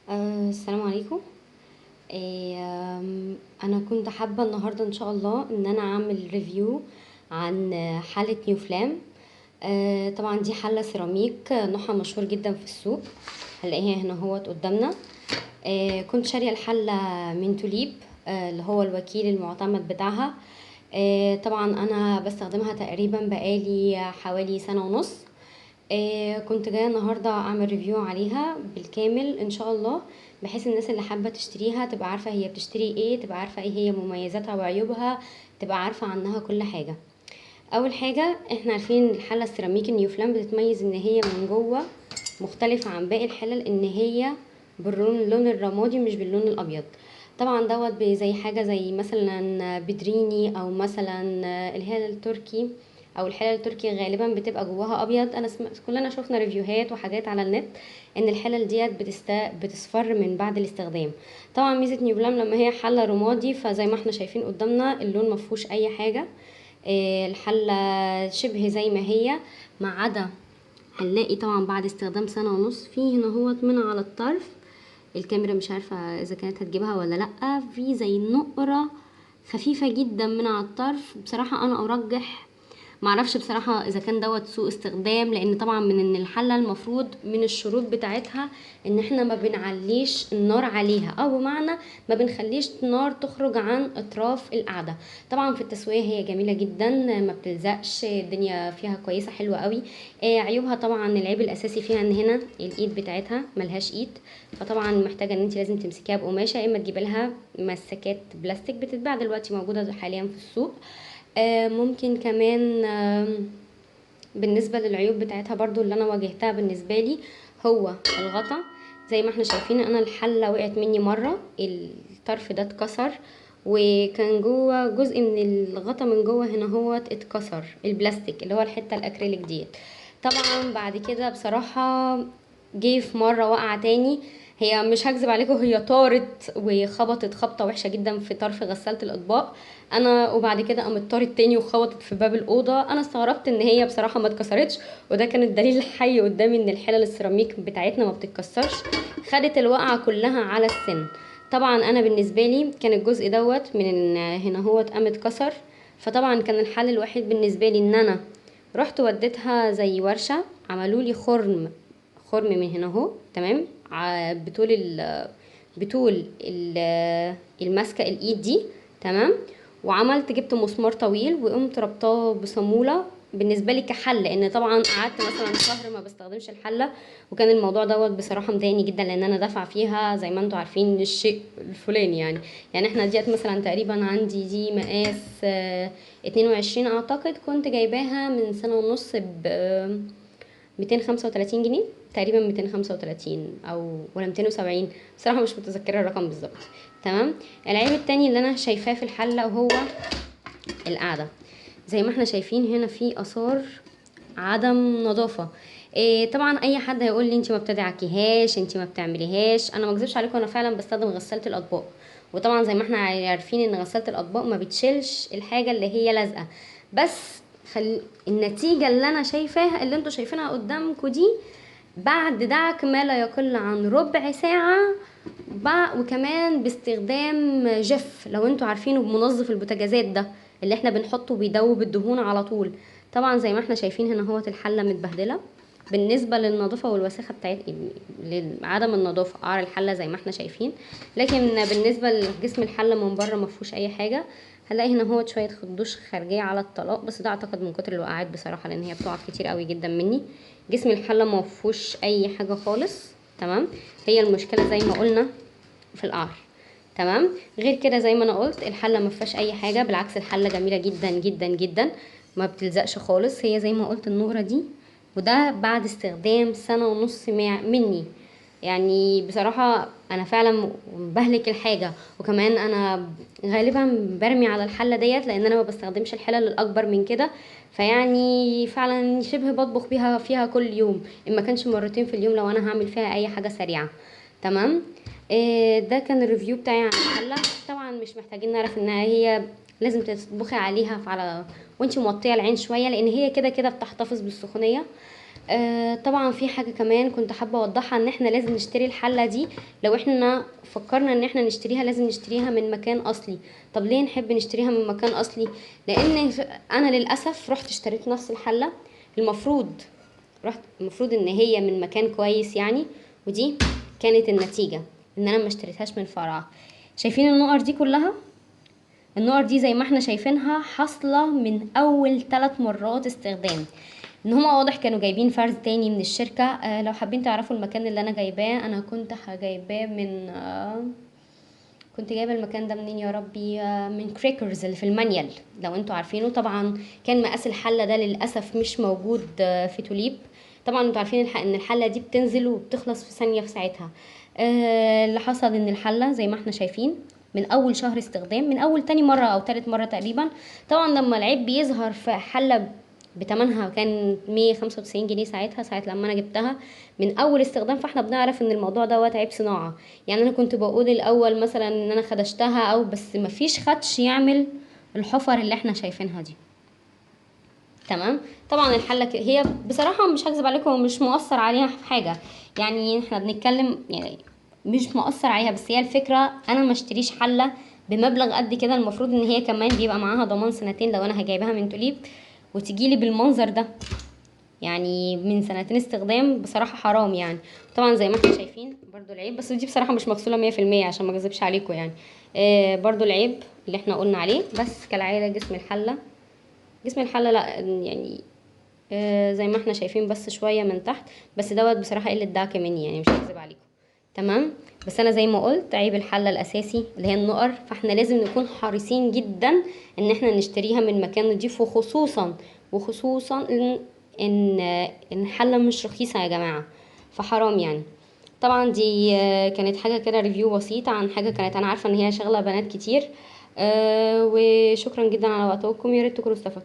السلام عليكم. آه، آم، انا كنت حابة النهاردة ان شاء الله ان انا اعمل review عن حلة نيوفلام. طبعا دي حلة سيراميك، نوعها مشهور جدا في السوق، هنلاقيها هنا اهوت قدامنا. كنت شارية الحلة من توليب، اللي هو الوكيل المعتمد بتاعها. طبعا انا بستخدمها تقريبا بقالي حوالي سنة ونص. كنت جاية النهاردة اعمل review عليها بالكامل ان شاء الله، بحيث الناس اللي حابة تشتريها تبقى عارفة هي بتشتري ايه، تبقى عارفة ايه هي مميزاتها وعيوبها، تبقى عارفة عنها كل حاجة. اول حاجة، احنا عارفين الحلة السيراميك النيوفلام بتتميز ان هي من جوه مختلفة عن باقي الحلل، ان هي باللون اللون الرمادي مش باللون الابيض. طبعا دوت زي حاجة زي مثلا بدريني او مثلا اللي هي التركي او الحلل التركي غالبا بتبقى جواها ابيض. كلنا شفنا ريفيوهات وحاجات على النت ان الحلل ديت بتصفر من بعد الاستخدام. طبعا ميزة نيوفلام لما هي حله رمادي، فزي ما احنا شايفين قدامنا اللون ما فيهوش اي حاجة. الحلة شبه زي ما هي، ما عدا هنلاقي طبعا بعد استخدام سنة ونص في هنا اهوت من على الطرف، الكاميرا مش عارفه اذا كانت هتجيبها ولا لا، في زي نقره خفيفة جدا من على الطرف. بصراحة انا ارجح، معرفش بصراحة اذا كان دوت سوء استخدام، لان طبعا من ان الحلة المفروض من الشروط بتاعتها ان احنا ما بنعليش النار عليها، او بمعنى ما بنخليش النار تخرج عن اطراف القعدة. طبعا في التسوية هي جميلة جدا، ما بتلزقش، الدنيا فيها كويسة حلوة قوي. عيوبها طبعا العيب الاساسي فيها ان هنا الايد بتاعتها ملهاش ايد، فطبعا محتاجة ان انت لازم تمسكيها بقماشة، يا اما تجيبي لها مسكات بلاستيك بتتباع دلوقتي موجودة حاليا في السوق. ممكن كمان، بالنسبة للعيوب بتاعتها برضو اللي انا واجهتها بالنسبة لي هو الغطا. زي ما احنا شايفين انا الحلة وقعت مني مرة، الطرف ده اتكسر، وكان جوه جزء من الغطا من جوه هنا هو اتكسر، البلاستيك اللي هو الحتة الاكريليك ديت. طبعا بعد كده بصراحة جه في مرة وقع تاني، هي مش هكذب عليكم هي طارت وخبطت خبطة وحشة جدا في طرف غسالة الأطباق. وبعد كده قامت طارت تاني وخبطت في باب الأوضة. أنا استغربت إن هي بصراحة ما اتكسرتش، وده كان الدليل الحي قدامي إن الحلل السيراميك بتاعتنا ما بتتكسرش، خدت الوقعة كلها على السن. طبعا أنا بالنسبة لي كان الجزء دوت من هنا هو قام اتكسر، فطبعا كان الحل الوحيد بالنسبة لي إن أنا رحت وديتها زي ورشة، عملوا لي خرم من هنا اهو، تمام، بطول الماسكه الايد دي، تمام. وعملت جبت مسمار طويل وقمت ربطاه بصاموله بالنسبة لي كحل، لان طبعا قعدت مثلا شهر ما بستخدمش الحلة، وكان الموضوع دوت بصراحة مضايقني جدا، لان انا دافعه فيها زي ما انتم عارفين الشيء الفلاني. يعني احنا ديت مثلا تقريبا عندي دي مقاس، 22 اعتقد، كنت جايباها من سنة ونص ب 235 جنيه تقريبا، 235 او ولا 270، بصراحة مش متذكرة الرقم بالظبط، تمام. العيب التاني اللي انا شايفاه في الحلة وهو القعدة. زي ما احنا شايفين هنا في اثار عدم نظافة. طبعا اي حد هيقول لي انت ما بتدعكيهاش، انت ما بتعمليهاش. انا ما اكذبش عليكم، انا فعلا بستخدم غسالة الاطباق، وطبعا زي ما احنا عارفين ان غسالة الاطباق ما بتشيلش الحاجة اللي هي لازقه، بس النتيجة اللي انا شايفاها اللي انتوا شايفينها قدامكم دي بعد دعك ما لا يقل عن ربع ساعة، وكمان باستخدام جف لو انتوا عارفينه، بمنظف البوتاجازات ده اللي احنا بنحطه بيدوب الدهون على طول. طبعا زي ما احنا شايفين هنا اهوت الحلة متبهدله بالنسبة للنظافه والوساخه بتاعت عدم النظافة، قعر الحلة زي ما احنا شايفين. لكن بالنسبة لجسم الحلة من بره ما فيهوش اي حاجة. هنلاقي هنا اهوت شوية خدوش خارجية على الطلاق، بس ده اعتقد من كتر الوقعات بصراحة، لان هي بتقع كتير قوي جدا مني. جسم الحلة ما فيهوش اي حاجة خالص، تمام. هي المشكلة زي ما قلنا في القعر، تمام. غير كده زي ما انا قلت الحلة ما فيهاش اي حاجة، بالعكس الحلة جميلة جدا جدا جدا، ما بتلزقش خالص. هي زي ما قلت النقره دي، وده بعد استخدام سنة ونص مني. بصراحة انا فعلا بهلك الحاجة، وكمان انا غالبا برمي على الحلة ديت لان انا ما بستخدمش الحلل الاكبر من كده، فيعني فعلا شبه بطبخ بيها فيها كل يوم، ان ما كانش مرتين في اليوم لو انا هعمل فيها اي حاجة سريعة، تمام. ده كان ال review بتاعي عن الحلة. طبعا مش محتاجين نعرف ان هي لازم تطبخي عليها وانتي موطيه العين شوية، لان هي كده كده بتحتفظ بالسخونيه. طبعا في حاجة كمان كنت حابة اوضحها، ان احنا لازم نشتري الحلة دي لو احنا فكرنا ان احنا نشتريها لازم نشتريها من مكان اصلي. طب ليه نحب نشتريها من مكان اصلي؟ لان انا للاسف رحت اشتريت نفس الحلة، المفروض ان هي من مكان كويس يعني، ودي كانت النتيجة ان انا ما اشتريتهاش من فرع. شايفين النقر دي كلها؟ النقر دي زي ما احنا شايفينها حاصله من اول 3 مرات استخدام، ان هما واضح كانوا جايبين فرز تاني من الشركة. لو حابين تعرفوا المكان اللي انا جايباه، انا كنت جايباه من كنت جايبه المكان ده منين يا ربي؟ من كريكرز اللي في المانيال لو انتوا عارفينه. طبعا كان مقاس الحلة ده للاسف مش موجود في توليب. طبعا انتوا عارفين ان الحلة دي بتنزل وبتخلص في ثانية في ساعتها. اللي حصل ان الحلة زي ما احنا شايفين من اول شهر استخدام، من اول تاني مرة او تالت مرة تقريبا. طبعا لما العيب بيظهر في حله بتمنها كان 195 جنيه ساعتها، ساعة لما انا جبتها من اول استخدام، فاحنا بنعرف ان الموضوع دوت عيب صناعة. يعني انا كنت بقول الاول مثلا ان انا خدشتها او بس مفيش خدش يعمل الحفر اللي احنا شايفينها دي. تمام. طبعا الحلة هي بصراحة مش هكذب عليكم مش مؤثر عليها في حاجة، يعني احنا بنتكلم يعني مش مؤثر عليها، بس هي الفكرة انا ما اشتريش حله بمبلغ قد كده، المفروض ان هي كمان بيبقى معاها ضمان سنتين لو انا هجيبها من توليب، وتجيلي بالمنظر ده يعني من سنتين استخدام، بصراحة حرام يعني. طبعا زي ما احنا شايفين برضو العيب، بس دي بصراحة مش مغسوله 100% عشان ما اكذبش عليكم يعني. برضو العيب اللي احنا قلنا عليه، بس كالعادة جسم الحلة، جسم الحلة لا يعني زي ما احنا شايفين بس شوية من تحت، بس دوت بصراحة قلة دعك مني يعني مش هكذب عليكم. تمام. بس انا زي ما قلت عيب الحلة الاساسي اللي هي النقر، فاحنا لازم نكون حريصين جدا ان احنا نشتريها من مكان نضيف، وخصوصا ان الحلة مش رخيصة يا جماعة، فحرام يعني. طبعا دي كانت حاجة كده review بسيط عن حاجة كانت انا عارفه ان هي شغله بنات كتير. وشكرا جدا على وقتكم، يا ريت تكونوا استفدتوا.